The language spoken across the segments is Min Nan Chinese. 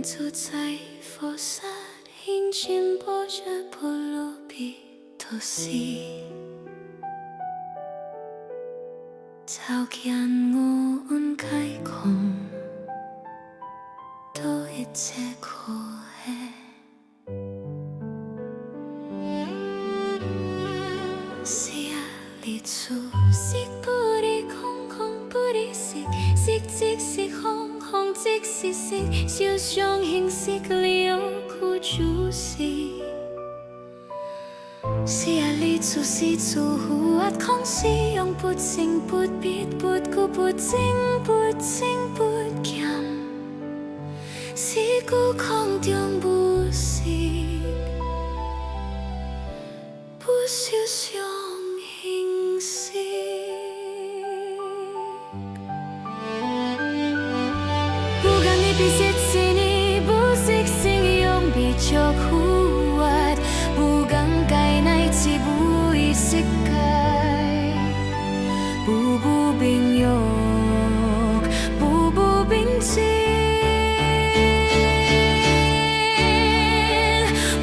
觀自在佛剎行深般若波羅蜜多時，照見五蘊皆空，度一切苦厄。四離處色不異空，空不異色，色即是空，空即是色，受想行識六處俱是。四離處四處不空，四用不增不滅不垢不淨不增不減，是故空中無色，無受想行識。無間離彼色智尼，無色聲用彼觸苦厄，無間界乃至無意識界，步步並欲，步步並進，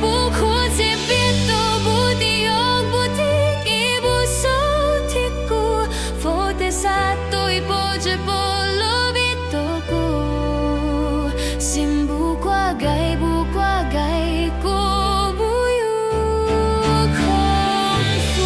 無苦集滅道，無地獄，無地獄，無所得故，佛陀薩埵般若波羅蜜多故，心無掛礙，無掛礙，故無有空負。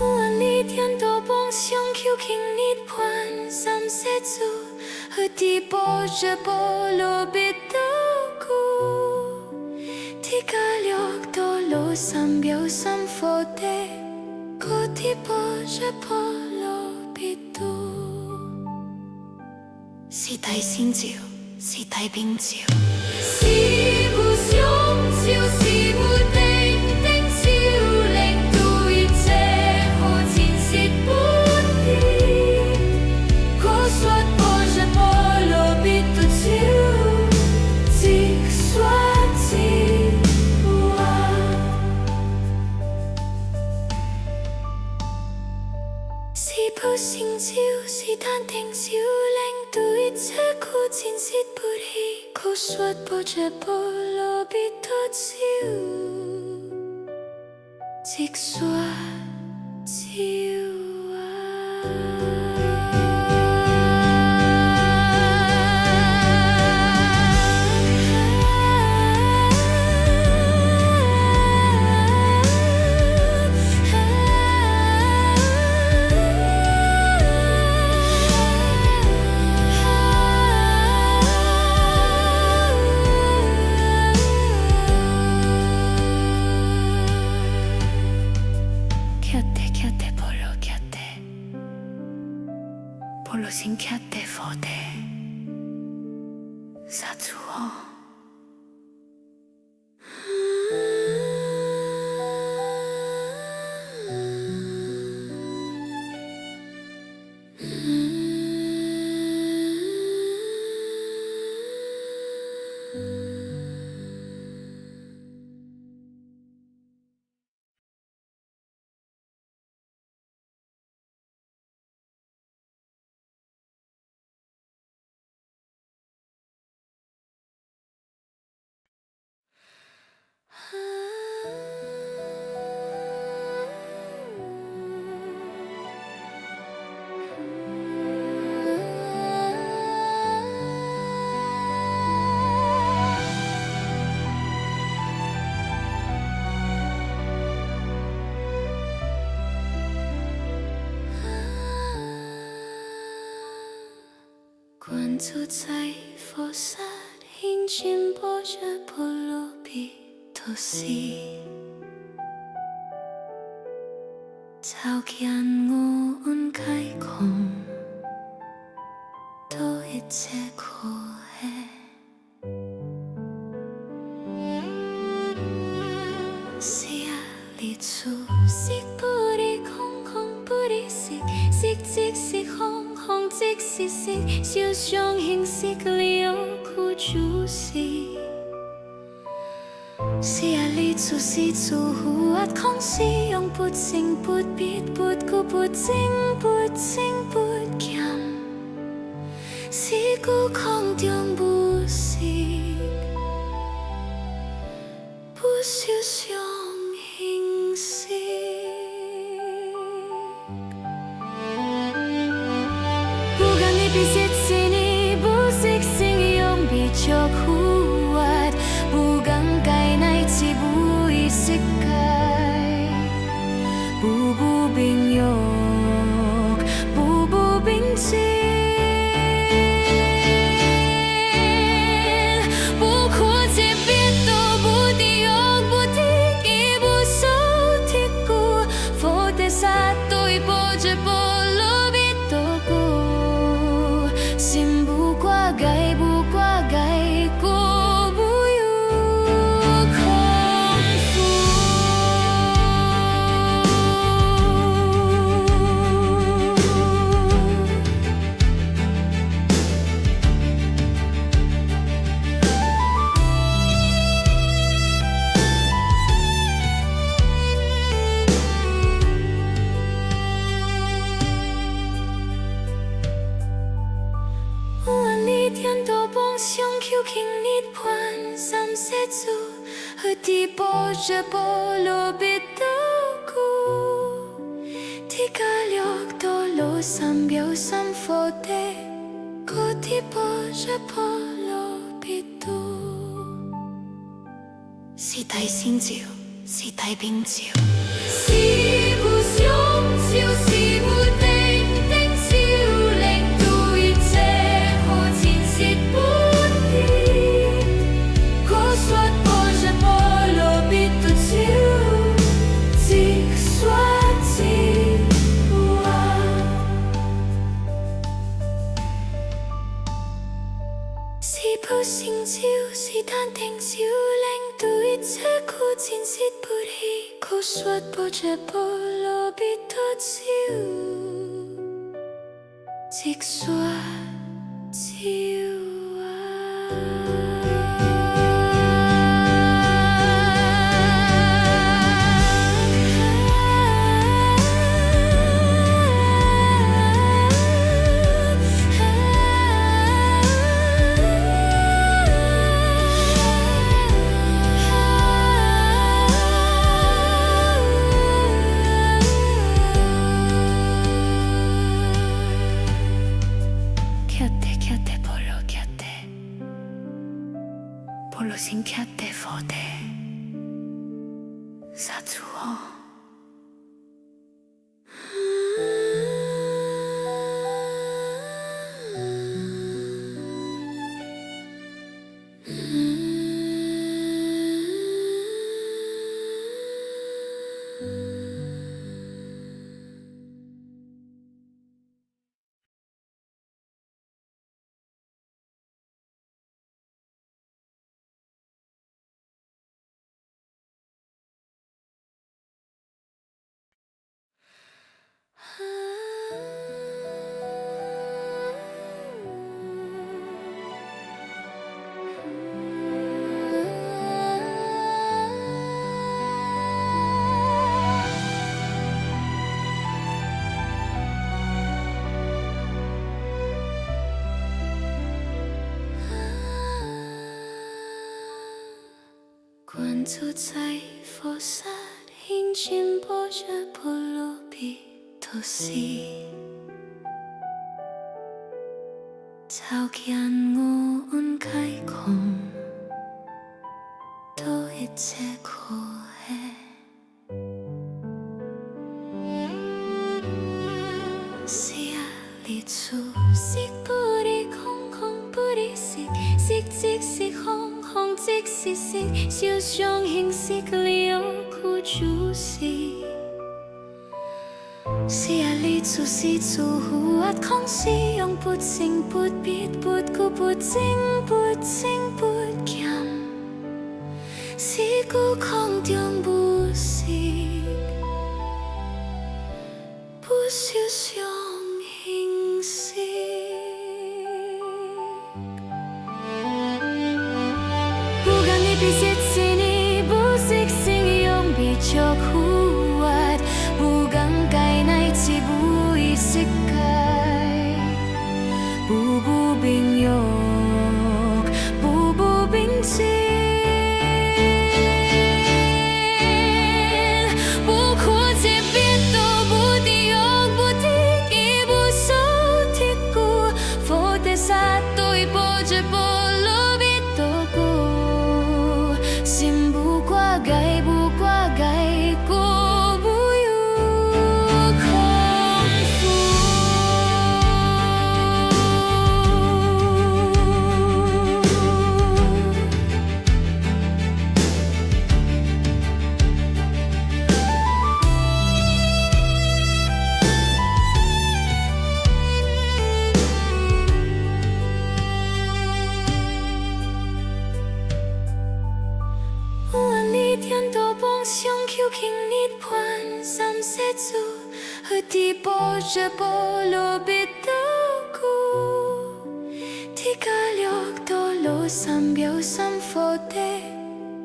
有安利顛倒妄想究竟涅槃三世諸，佛地般若波羅蜜多故，提迦略陀羅三藐三菩提，菩提般若波羅蜜多。是大神咒，是大明咒，是無上咒，是無頂頂咒，令度一切苦盡實菩提。故說般若波羅蜜多咒，即說即話。是不成就，是淡定咒，令度一切苦盡實菩提。故說般若波羅蜜多咒，即說即話。徛地徛地波羅徛地，波羅僧徛地佛地，薩埵吽。觀自在佛剎行深般若波羅蜜多時，照見五蘊皆空，度一切苦厄。四離處色不異空，空色是色，肖像形式了苦主事。是啊，呢處是處胡壓空是用不清不別不顧不精不清不減，是故空中無色，不肖像形式。不管你比是你不識形容比較苦啊，不更改乃至不意識改，步步並用，步步並進，不苦且別多不地獄不地亦不受鐵骨，佛地薩埵波這波羅蜜多故，心無掛礙無掛礙，故無有空負。有安利天道邦上求經涅槃三世主，何地般若波羅蜜多故，提迦略多羅三藐三菩提，菩提般若波羅蜜多。是大先兆，是大兵兆，是不相照，是不定定照，令度一切苦盡悉不定。可說般若波羅蜜多咒，即說即話。是不成就，是但定照，令度一切苦盡悉不起。可說般若波羅蜜多咒，即說即話。徛地徛地波羅徛地，波羅先徛地佛地，薩祖哦。觀自在佛剎，行深般若波羅蜜多時，照見五蘊皆空，度一切苦厄。是阿利處，色不異空，空不異色，色即是空，空即是色，肖像形式了苦主事。是阿利處是處胡壓空是用不清不別不顧不精不清不減，是故空中無色，不肖像形式。不管你比是你不是信用比较苦啊，不更改乃至不意识改，步步并用，步步并进，不苦且别多不地用不地亦不受铁骨，佛的萨对波这波罗蜜多故，心不挂碍不挂碍故不有空负。有安利天道邦上求庆涅槃三世主，和地波这波罗蜜多故，提迦略多罗三藐三佛地，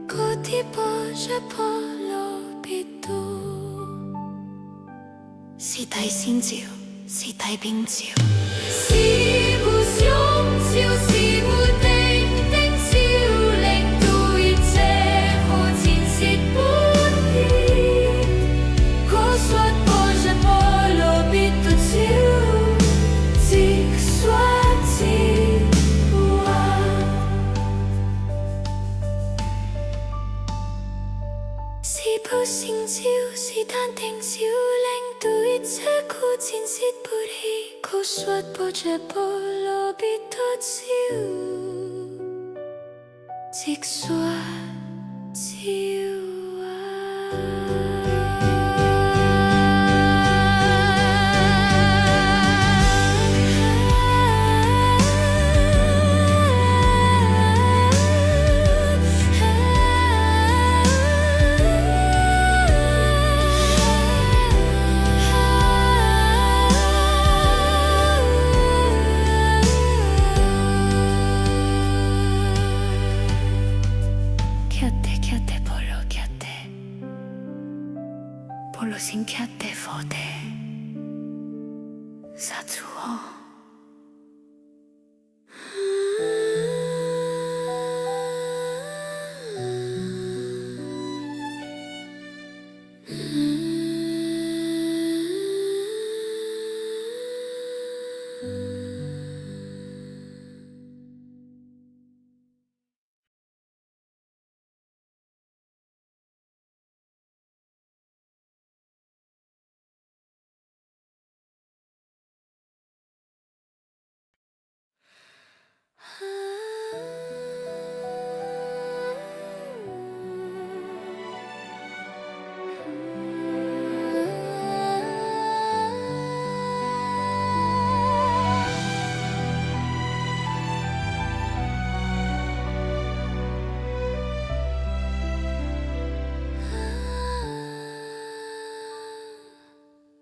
菩提波这波罗蜜多。是大先兆，是大兵兆，是不相照，是不定定照力度一切苦尽是不地。可說般若波羅蜜多咒，即說即話。是不成就，是但定照，令度一切苦盡是不起。可說般若波羅蜜多咒，即說即話。徛地徛地波羅徛地，波羅先徛地佛地，薩埵哦。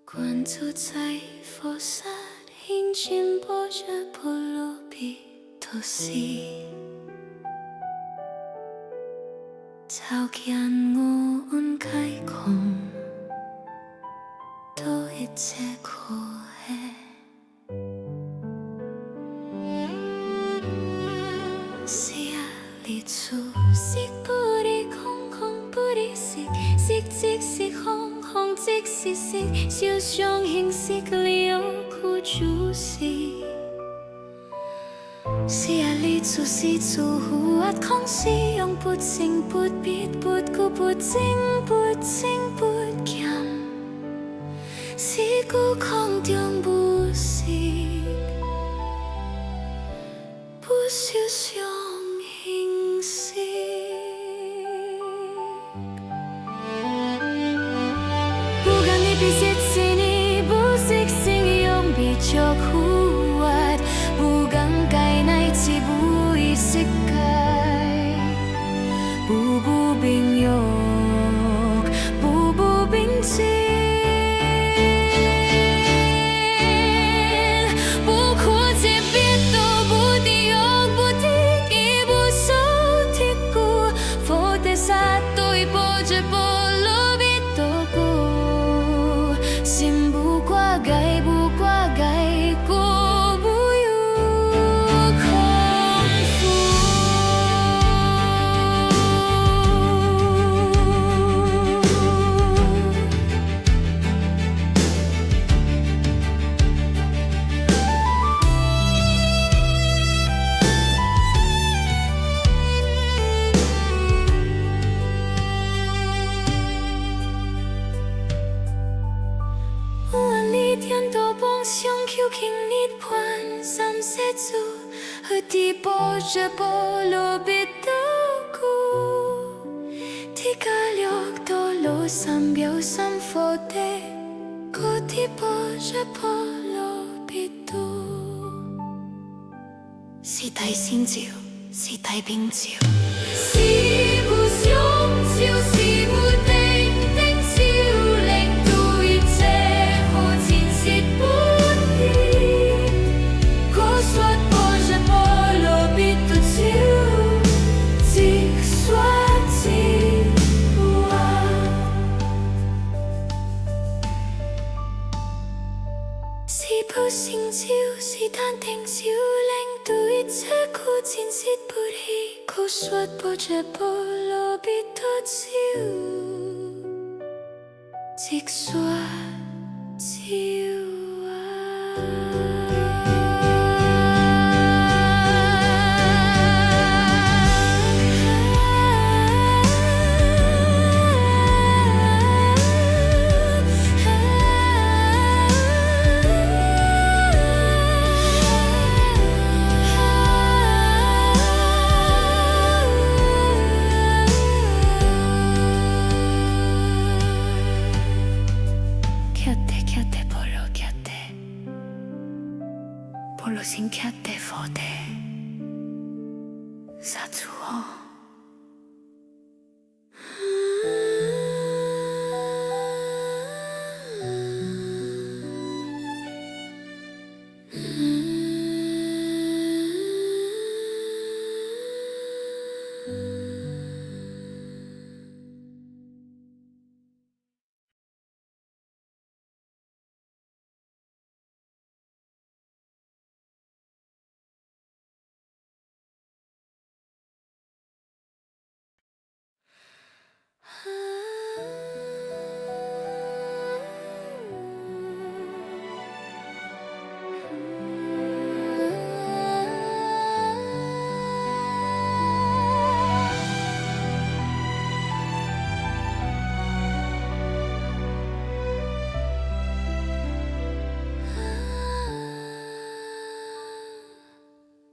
觀自在佛剎，行深般若波羅蜜多時，照見五蘊皆空，度一切苦厄。是阿利處，色不異空，空不異色，色即是空，空即是色，受想行識六苦諸色。是阿利處，是處護法空，是用不生不滅不垢不增不增不減，是故空中無色，不受想行識。不管你比是你不是信用比較苦啊，不更改乃至不意識改，步步並用，步步並進，不苦世祖，地般若波羅蜜多故，提迦略陀羅三藐三菩提，菩提般若波羅蜜多。是大先兆，是大兵兆，是無上照，是無定定照，令度一切苦盡實不起。故說般若波羅蜜多咒，即說即話。是菩心咒，是淡定咒，令度一切苦盡實不虛。故說般若波羅蜜多咒，即說即話。徛地徛地波羅徛地，波羅先徛地佛地，薩祖唵。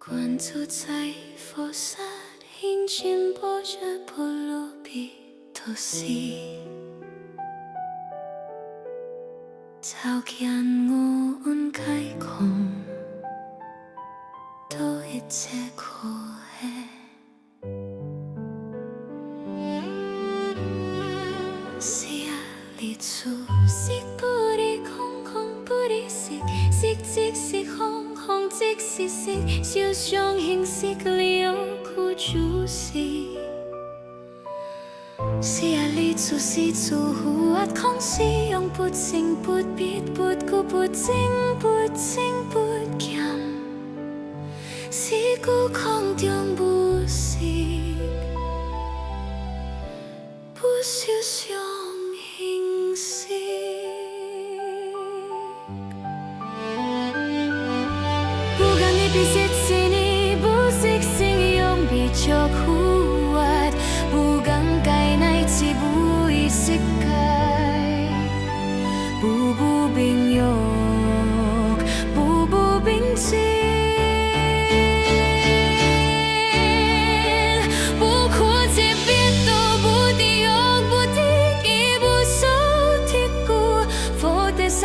觀自在菩薩行深般若波羅蜜多時，照見五蘊皆空，度一切苦厄。是阿離處，色不異空，空不異色，色即是空，空即是色，受想行識六苦住是。是阿離處，是處不阿空，是永不增不滅不垢不淨不增不減，是故空中無色，不受想行識。不共你比色是你，不色性用比較苦啊，不更改乃至不異世界，步步並用，步步並進，不苦即別多，不地獄，不地獄，不受鐵故，佛陀薩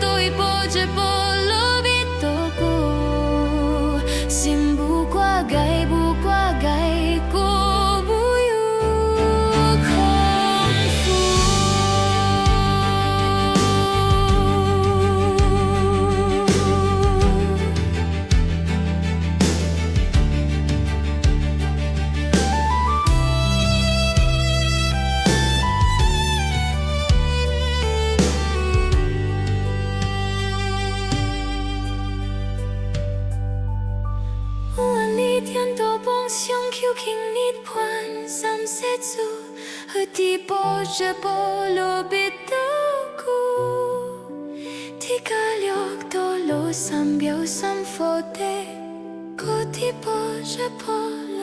埵般若波羅蜜多故，心無掛礙，無掛礙，故無有空負。有安利天道邦上求經涅槃三世祖，菩提般若波羅蜜多故，提迦略陀羅三藐三菩提，菩提般若波羅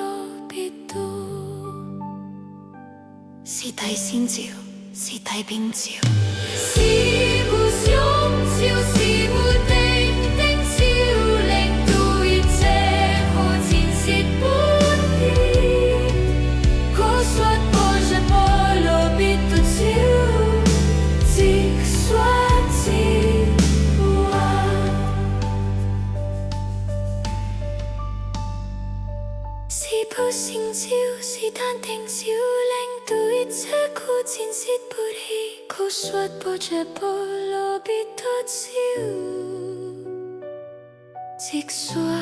蜜多。是大先兆，是大兵兆，是無上照，是無定定照，令度一切是菩成就是淡定照亮對一切苦真實不虛，口說般若波羅蜜多咒，即說咒啊。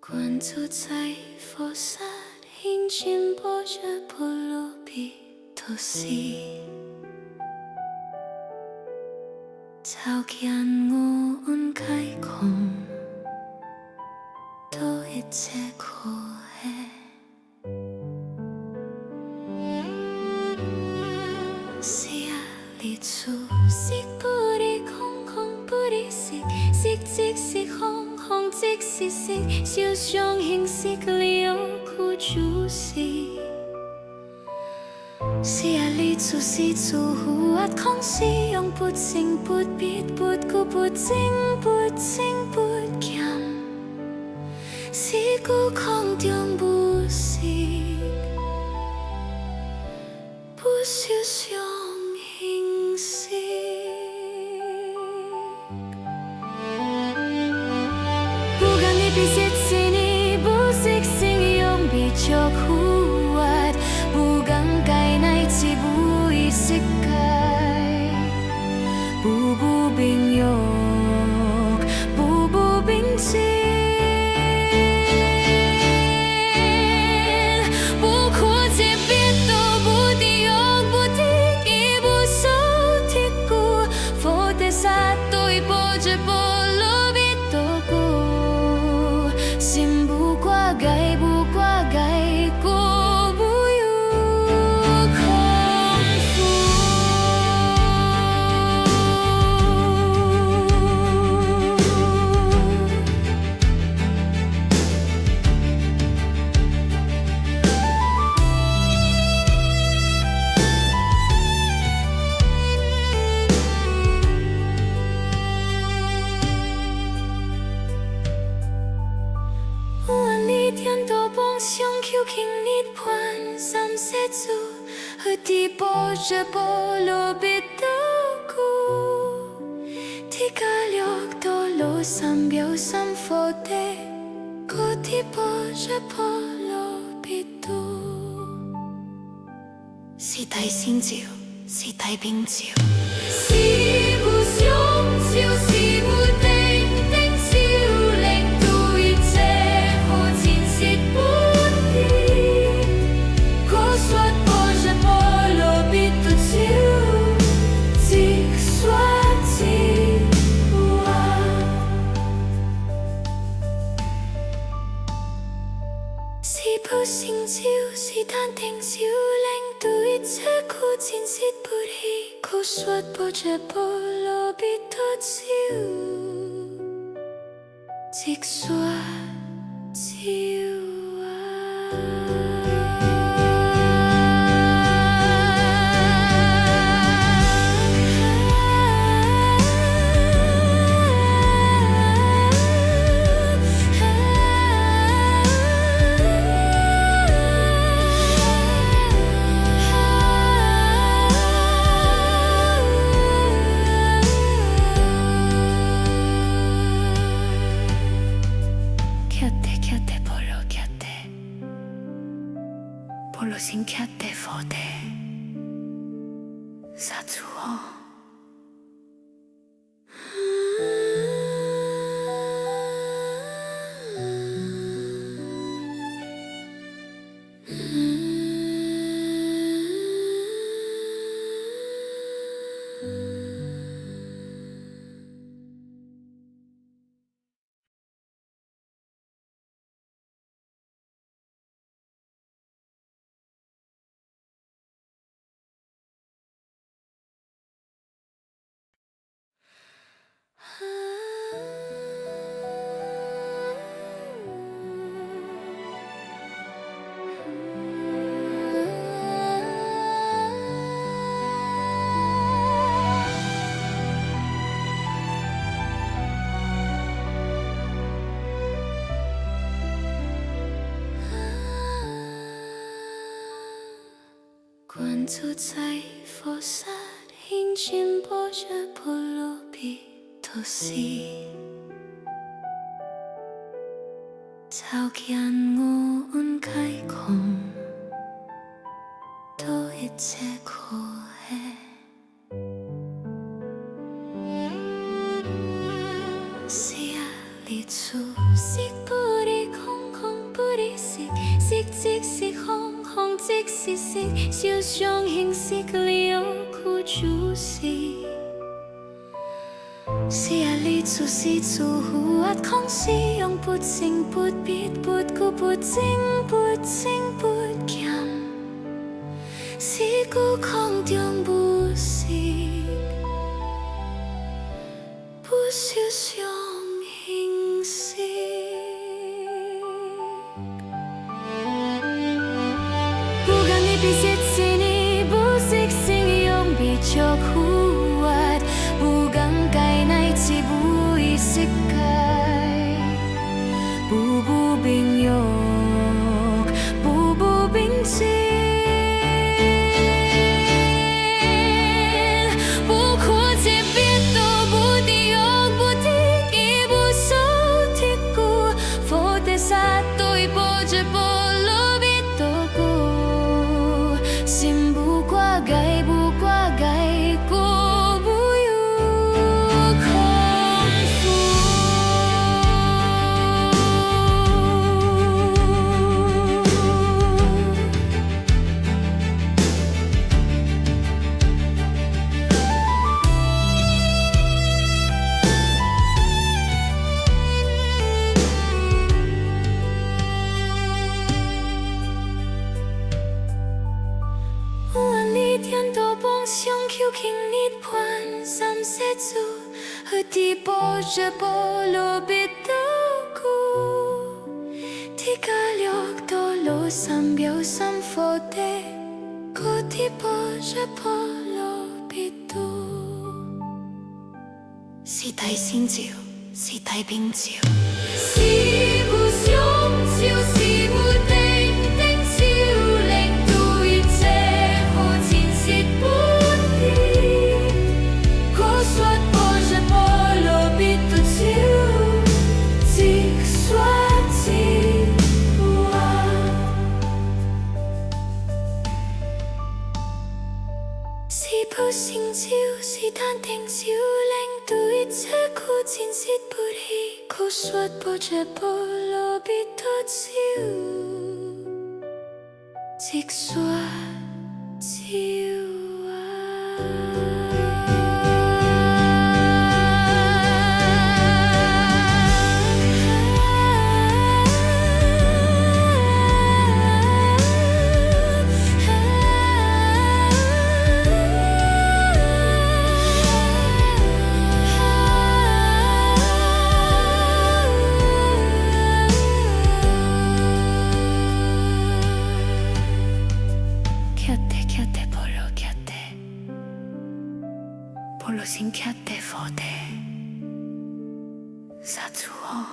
觀自在菩薩行深般若波羅蜜多時，照見五蘊皆空，度一切苦厄。是阿離處，色不異空，空不異色，色即是空，空即是色，受想行識了苦諸色。是阿離處，是處不空，是用不增不滅，不垢不淨，不增不減，是故空中無色，無受想行識。不共你彼色是你，無色聲用彼作苦厄，無間界乃至無意識界，步步並欲，步步並智，不苦集滅道，不地獄，不地獄，不受鐵故，佛陀薩埵般若波羅蜜多故，心無掛礙，無掛礙，故無有空負。有安利天道傍上求經涅槃三世主，佛地般若波羅蜜多故，提迦略多羅三藐三菩提，菩提般若波羅蜜多。是大成就，是大明咒。是無上咒，是無定定咒，令度一切苦盡實不虛。口說般若波羅蜜多咒，即說即話。是菩成就，是淡定照亮度一切苦盡實不虛。口說般若波羅蜜多咒，即說即話。先徛佇佛地，撒出哦。觀自在菩薩行深般若波羅蜜多時，照見五蘊皆空，度一切苦厄。四阿離處，色不異空，空不異色，色即是空，空即是色，受想行識六處俱是。四阿離處，四處不阿空，是用不增不滅不故不增不增不減，是故空中無色，無受想行識。不共你彼色是你，無色聲用彼觸苦厄，無眼界乃至無意識界，無不並欲，無不並智，無苦集滅道，無地獄，無地獄，無所得故，佛地薩埵般若波羅蜜多故，心無掛礙，無掛礙，故無有空負。有安利顛倒妄想究竟涅槃三世諸，佛地般若波羅蜜多故，提迦略多羅三藐三菩提，菩提般若波羅蜜多。是大先兆，是大明照，是無上照，是無頂頂照，令度一切苦盡實不變。可說般若波羅蜜多咒，即說即話。是菩心咒，是淡定咒，令度一切苦盡實不變。可說般若波羅蜜多咒，即說即話。徛佇徛佇波羅徛佇，波羅先徛佇佛地，撒出哦。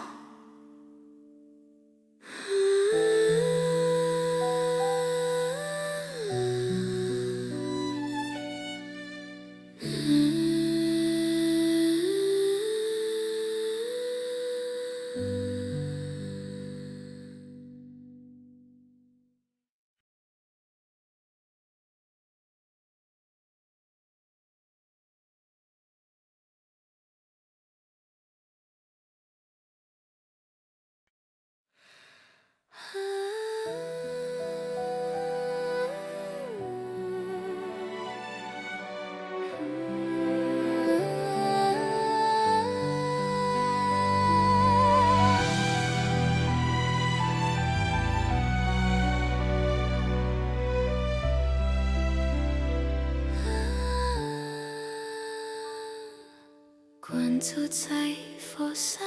觀自在佛剎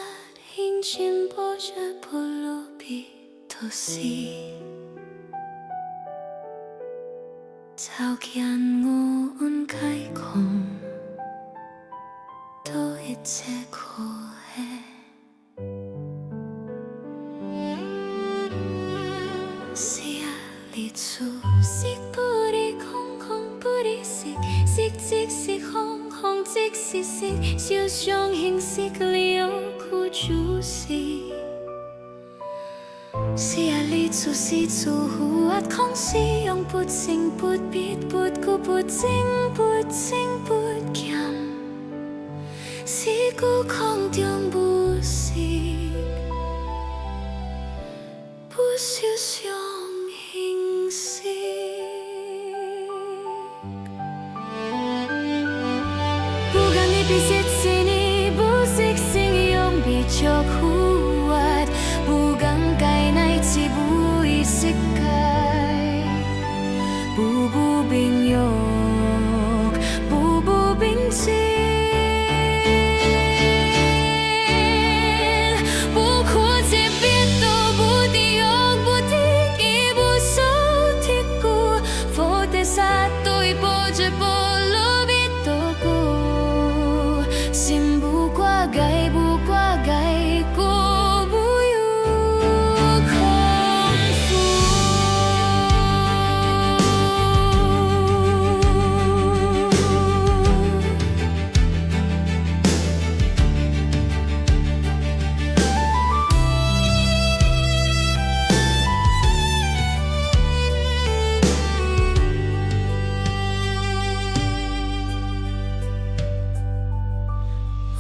行深般若波羅蜜多時，照見五蘊皆空，度一切苦厄。是阿離處，色不異空，空不異色，色即是空，空即是色，受想行識六處俱是。是阿離處，是處不空，是用不增不滅，不垢不淨，不增不減。是故空中無色，無受想行識。不共你比色是你，無色聲用比著苦厄，無眼界乃至無意識界，步步並欲，步步並智，不苦集滅道，無地獄，無地獄，無所得故，佛地薩埵般若波羅蜜多故，心無掛礙，無掛礙，故無有空負。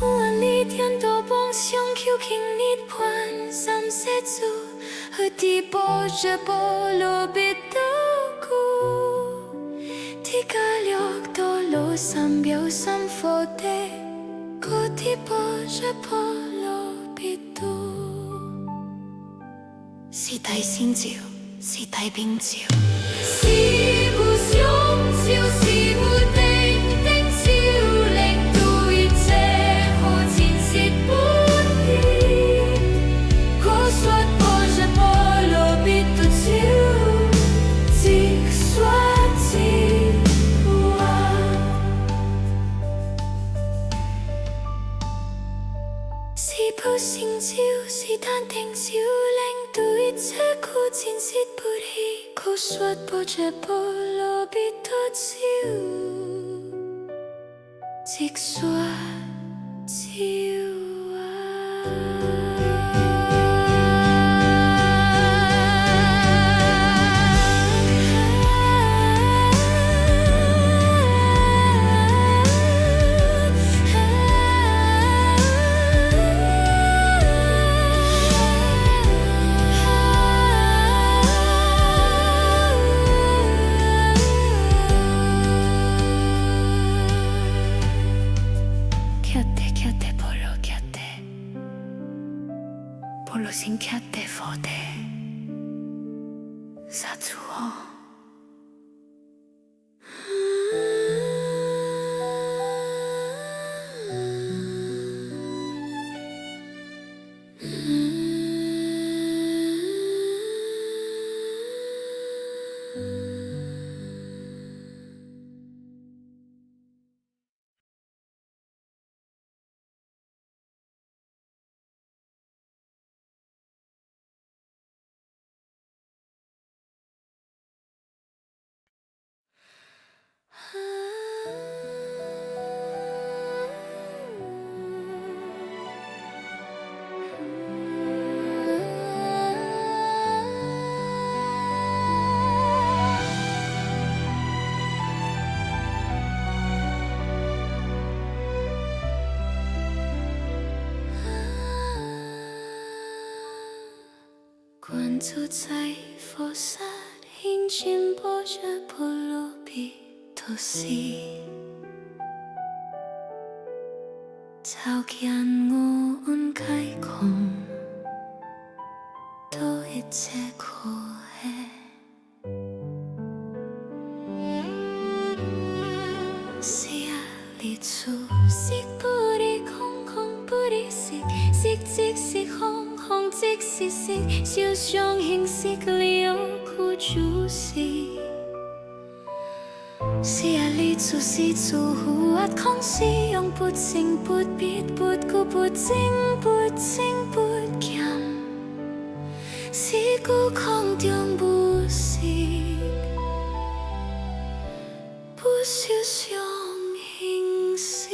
有安利顛倒妄想究竟涅槃三世主，佛地般若波羅蜜多故，提迦略陀羅三藐三菩提，菩提般若波羅蜜多。是大聖照，是大明照，是無上照，是無頂頂照，令度一切苦盡實不離。可說般若波羅蜜多咒，即說即話。是普勝照，是淡定照，令度一切苦盡實不離。可說般若波羅蜜多咒，即說即話。徛地徛地波羅徛地，波羅先徛地佛地，薩埵哦。觀自在佛剎行深般若波羅蜜多時，照見五蘊皆空，度一切苦厄。是阿離處，色不異空，即是色，受想行識了苦住識。是阿利處是處護阿空是用不增不滅不垢不增不增不減，是故空中無色，不受想行識。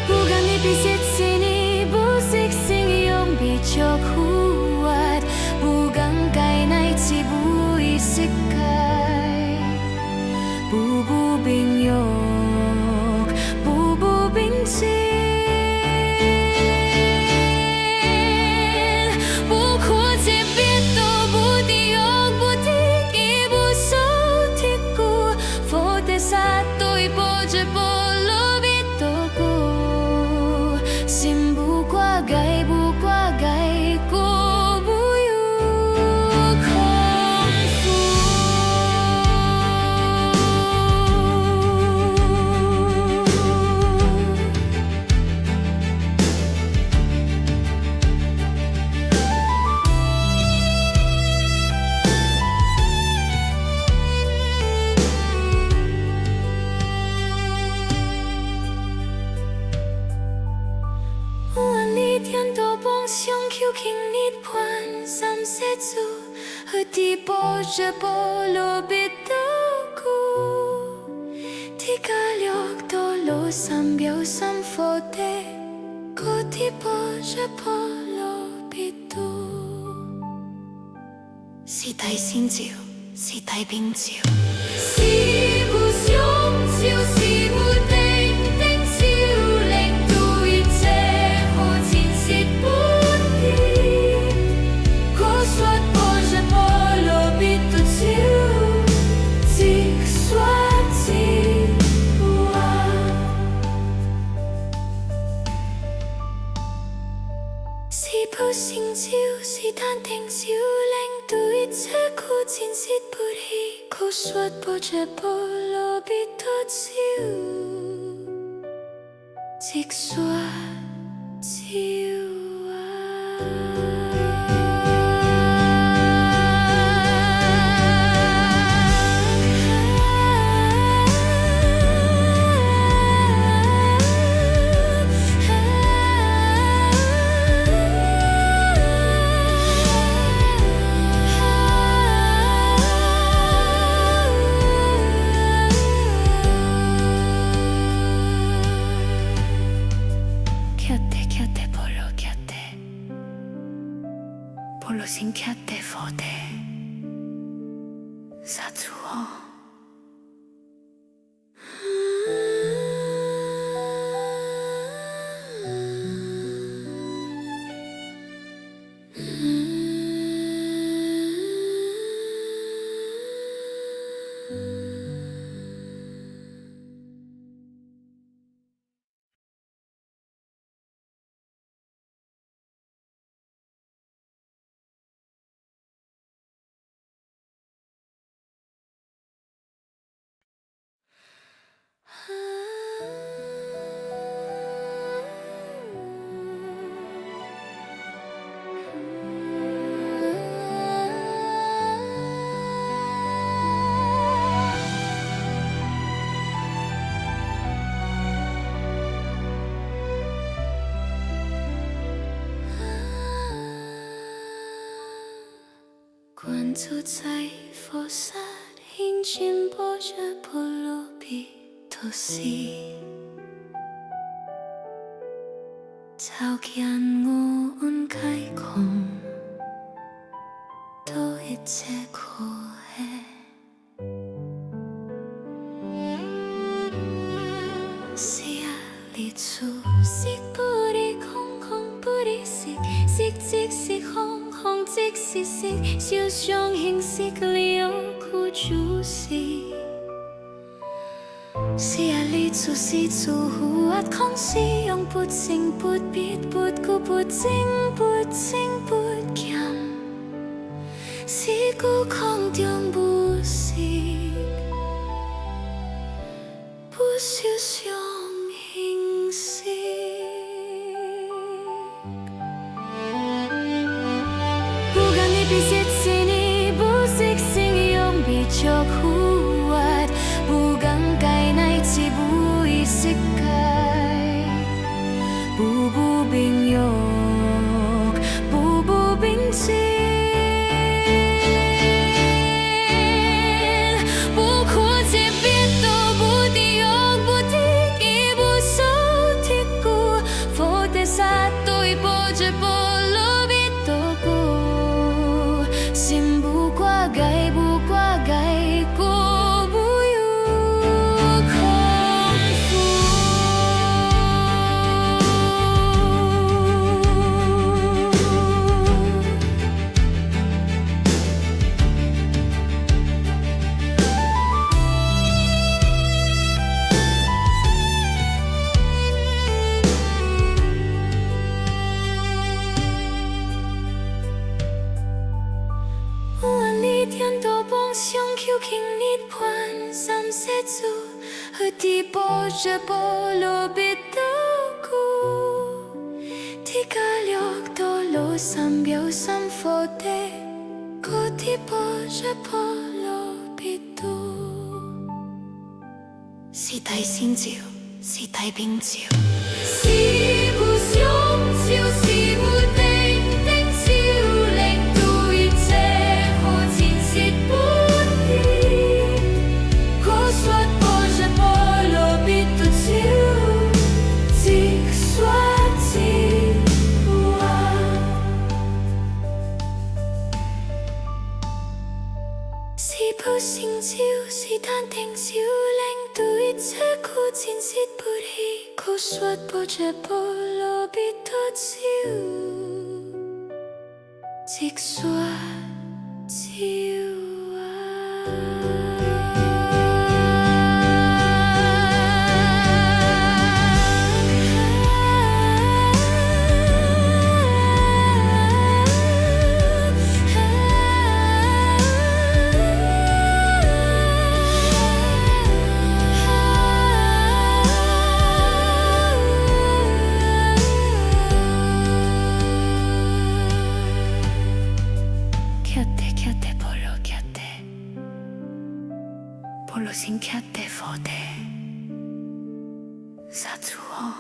不共你彼色是你不色性用彼就苦啊，不更改乃至不意識界，步步並欲，步步並進，不苦即別多，不地獄，不地獄，不受鐵故，佛地薩埵波遮波羅蜜多故，心無掛礙，無掛礙，故無有空負。有安利天道邦上求經涅槃三世主，去地波遮波羅蜜多故，提迦略多羅三藐三菩提，菩提波遮波羅蜜多。是大先兆，是大兵兆，是無上照，是無定定照，令度一切苦盡實不變。可說般若波羅蜜多咒，即說即話。是菩心咒，是淡定咒，令度一切苦盡實不變。可說般若波羅蜜多咒，即說即話。徛地徛地波羅徛地，波羅先徛地佛地，薩埵哦。觀自在菩薩行深般若波羅蜜多時，照見五蘊皆空，度一切苦厄。是阿利處，色不異空，空不異色，色即是空，空即是色，受想行識了苦住識。是阿利處是處護阿空是用不增不滅不垢不增不增不減，是故空中無色，不受想行識。求涅槃三世主，菩提般若波羅蜜多故，提迦略陀羅三藐三菩提，菩提般若波羅蜜多。是大先兆，是大兵兆，是無上超，是無定定超，令度一切苦盡實不起。可說般若波羅蜜多咒，即說即話。是菩心咒，是淡定咒，令度一切苦盡實不虛。可說般若波羅蜜多咒，即說即話。徛地徛地波羅徛地，波羅心徛地佛地，薩埵吽。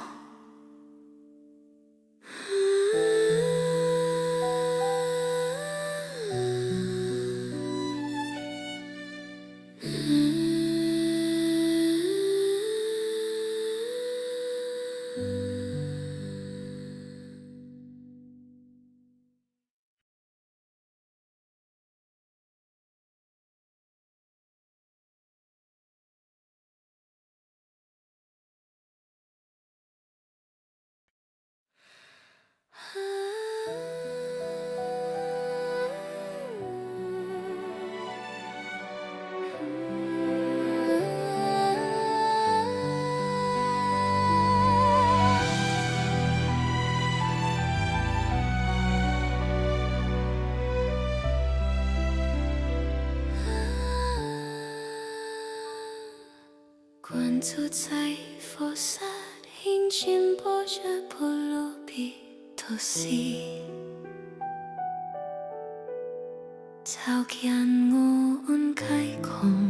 觀自在菩薩行深般若波羅蜜多時，照見五蘊皆空，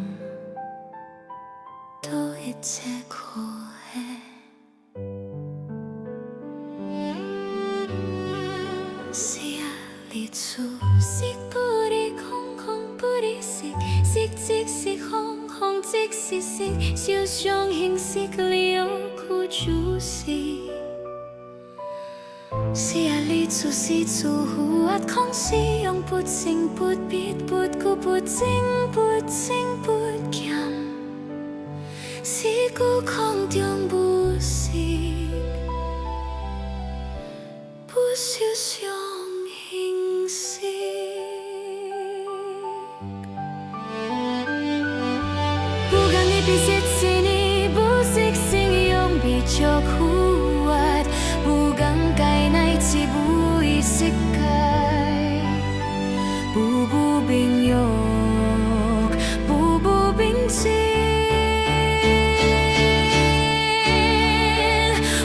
度一切苦厄。是阿離處，色不異空，空不異色，色即是空，空即是色，受想行識六處是。是阿離處，是處不空，是用不增不滅不垢不淨不增不減，是故空中無色，無受想行識。不共你比色是你，無色聲用比較苦啊，無間界乃至無意識界，步步並欲，步步並進，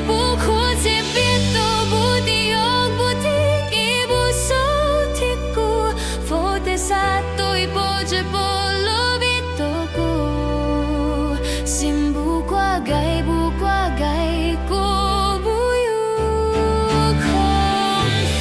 不苦即別多，不地獄，不地獄，不受鐵故，佛地薩埵般若波羅蜜多故，心無掛礙，無掛礙，故無有空負。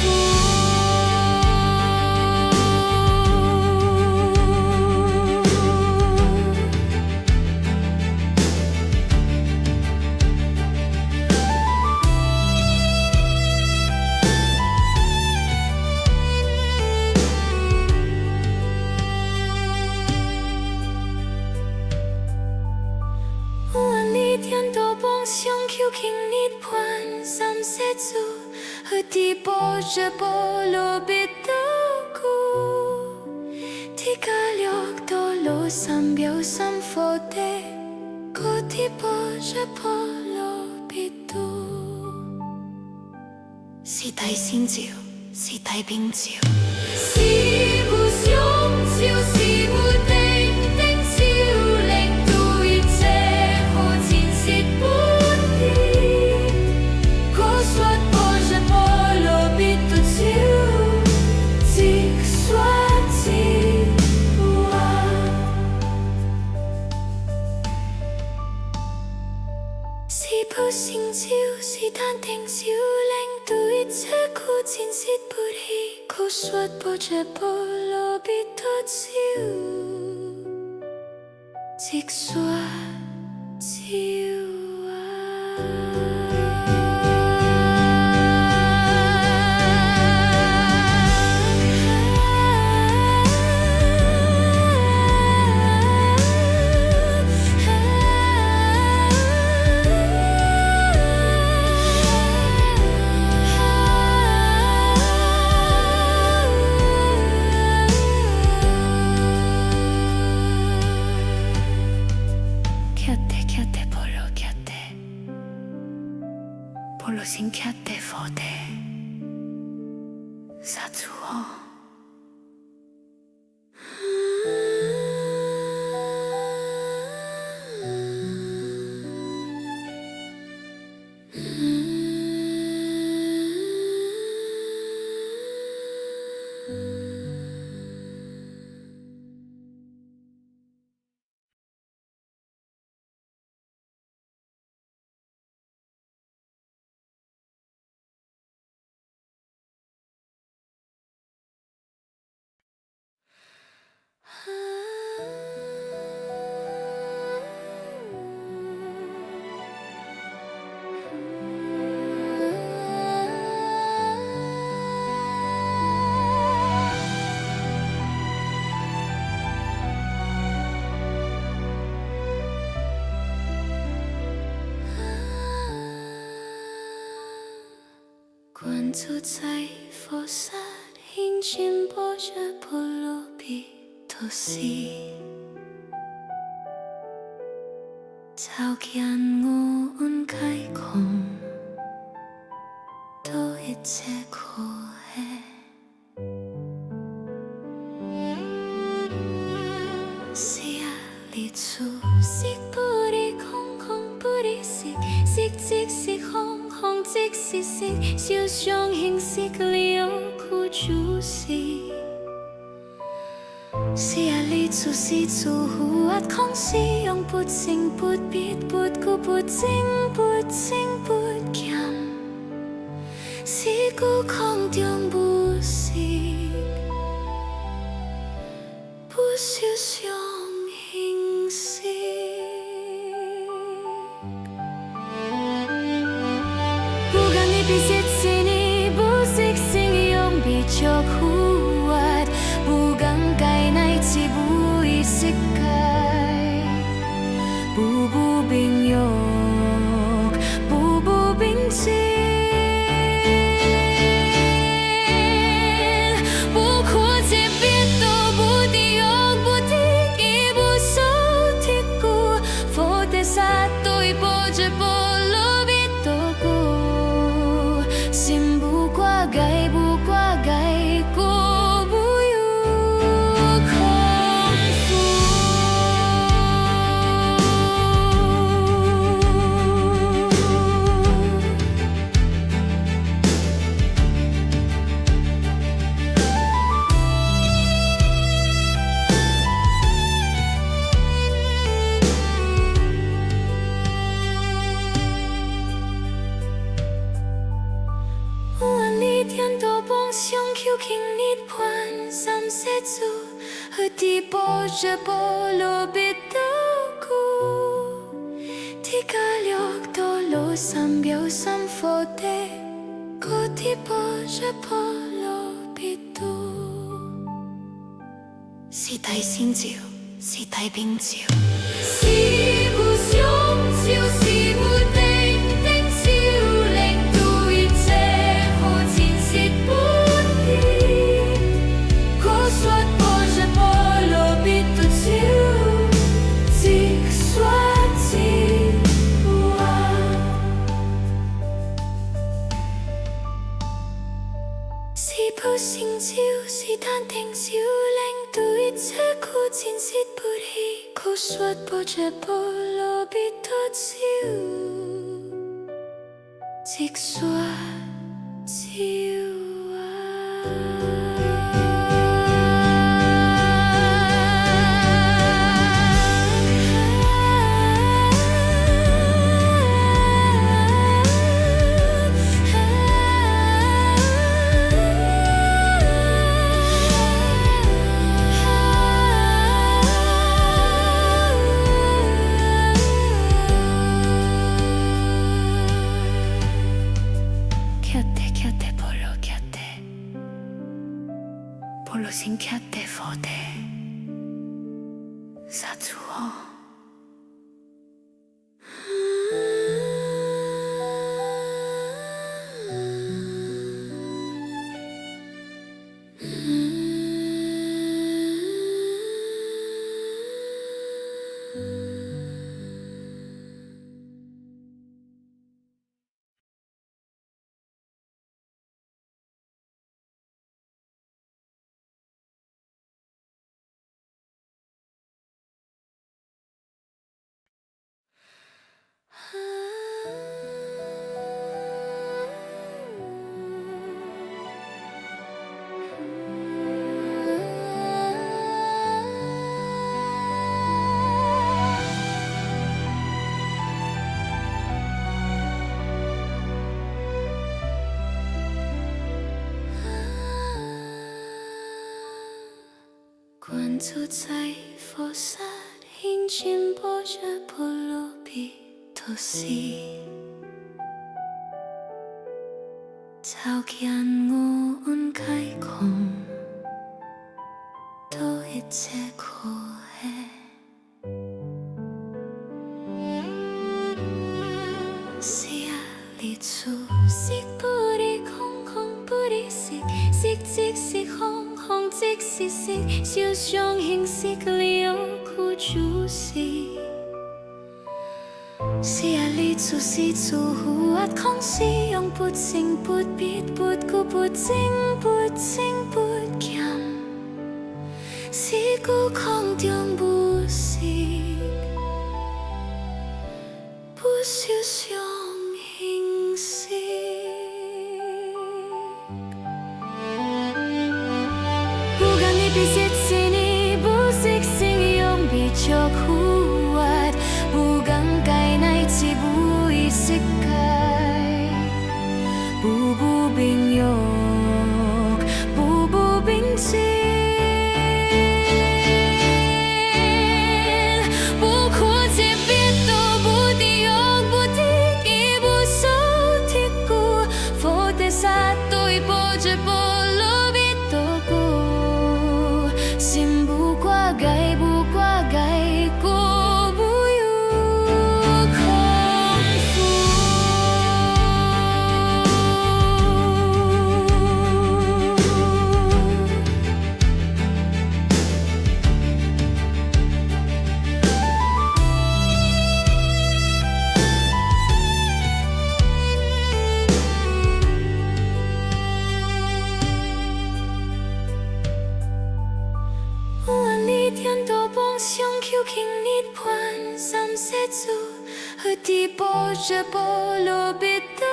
有安利天道妄想求經涅槃三世主，菩提般若波羅蜜多故，提迦略陀羅三藐三菩提，菩提般若波羅蜜多。是大先兆，是大兵兆，是無上超，是無定定超，是菩成就是淡定照亮對一切苦盡實不虛，口說般若波羅蜜多咒，即說咒啊。觀自在菩薩行深般若波羅蜜多時，照見五蘊皆空，度一切苦厄。是阿離處，色不異空，空不異色，色即是空，空即是色，受想行識六苦住是。是阿離處，是處不阿空，是用不增不滅，不垢不淨，不增不減，是故空中無色，無受想行識。不共你彼色此呢，無色聲用彼觸苦厄，無間界乃至無意識界，步步並欲，步步並進，不苦集滅道，不地獄，不地獄，不受鐵故，佛陀薩埵般若波羅蜜多故，心無掛礙，無掛礙，故無有空負。有安利天道妄想究竟涅槃三世主，何地般若波羅蜜多故，提迦略多羅三藐三菩提，菩提般若波羅蜜多。是大成就，是大明咒，是無上咒，是無頂頂咒，令度一切苦盡實不虛。口說般若波羅蜜多咒，即說即話。是菩成就，是淡定照亮度一切苦盡實不虛。口說般若波羅蜜多咒，即說即話。先徛佇佛地，撒出哦。觀自在菩薩行深般若波羅蜜多時，照見五蘊皆空，度一切苦厄。四阿離處，色不異空，空不異色，色即是空，空即是色，受想行識六苦住時。四阿離處，四處不阿空，四用不生不滅不垢不淨不增不減，是故空中無色，無受想行識。不共你彼色是你，無色聲用彼笑苦厄，無間界乃至無意識界，步步並欲，步步並智，無苦集滅道，無地獄，無地獄，無所得故，佛地薩埵般若波羅蜜多故，心無掛礙，無掛礙，故無有空負。有安利顛倒妄想究竟涅槃三世諸，佛地般若波羅蜜多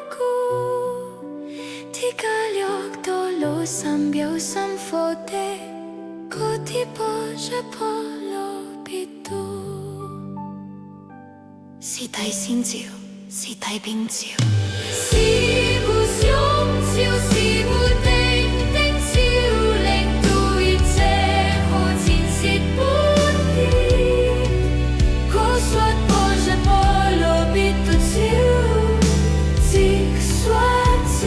故，提迦略多羅三藐三菩提，菩提般若波羅蜜多。是大先兆，是大明照，是無上照，是無頂頂照，令度一切苦盡實不離。可說般若波羅蜜多咒，即說即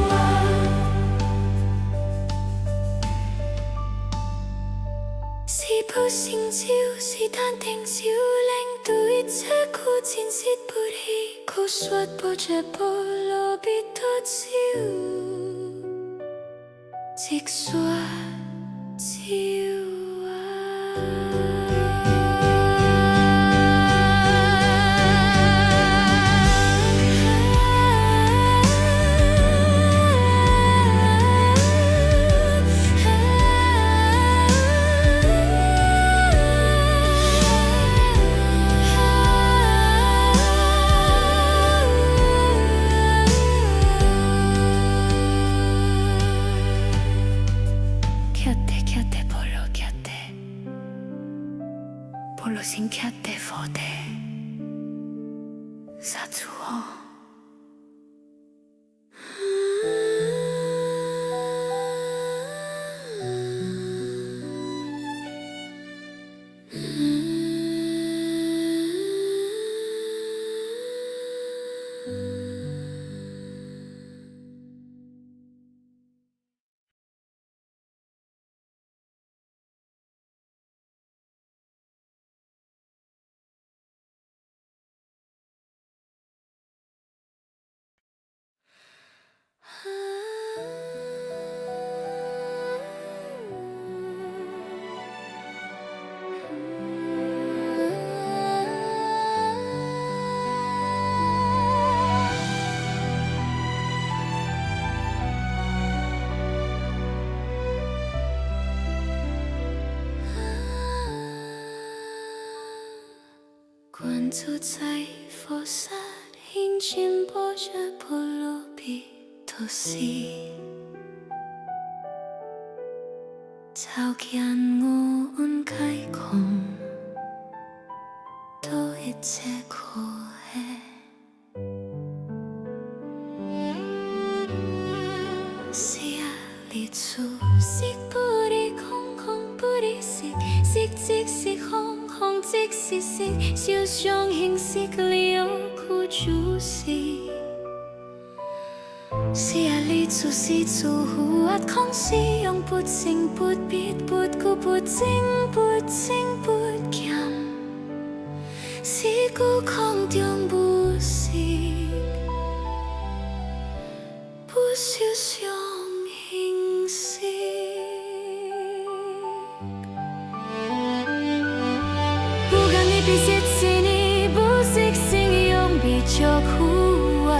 話。是菩心咒，是淡定咒，令度一切苦盡實不離。可說般若波羅蜜多咒，即說即話。徛佇徛佇波羅徛佇，波羅先徛佇佛地，撒出哦。自在佛刹行经般若波罗蜜多时，照见五蘊皆空，度一切苦厄。是阿离处，色不異空，空不異色，色即是空，空即是色，受想行識了苦住是。是阿離處，是處護法空，是用不生不滅，不垢不淨，不增不減。是故空中無色，無受想行識。不共你比色是你，無色聲用比著苦厄，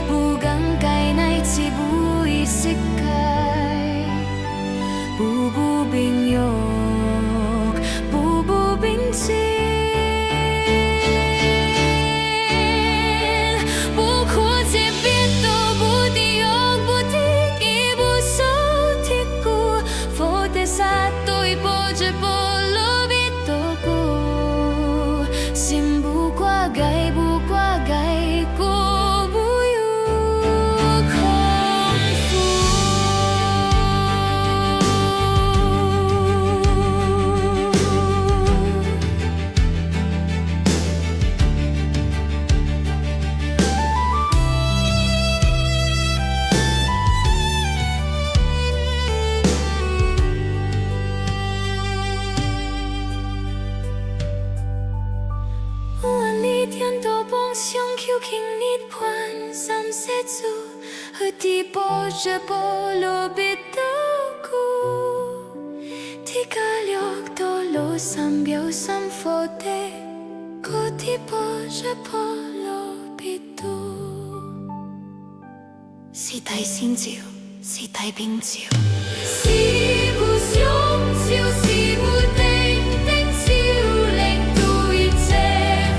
無眼界乃至無意識界，步步並欲，步步並進，無苦集滅道，無地獄，無地獄，無所得故，佛地薩埵般若波羅蜜多故，心無掛礙，無掛礙，故無有空負。有安利颠倒妄想究竟涅槃三世主，佛地般若波羅蜜多故，提迦略陀羅三藐三菩提，菩提般若波羅蜜多。是大先兆，是大明照，是無上照，是無定定照，令度一切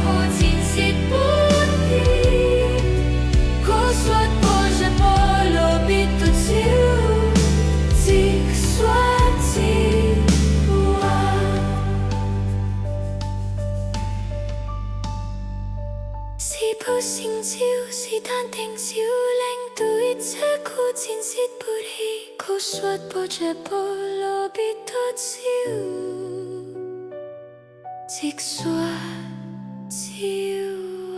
苦盡實不離。可說般若波羅蜜多咒，即說即話。是普勝照，是淡定照，令度一切苦盡實不離。可說般若波羅蜜多咒，即說即話。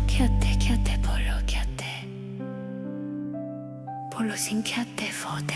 徛地徛地，波羅徛地，波羅先徛地佛地。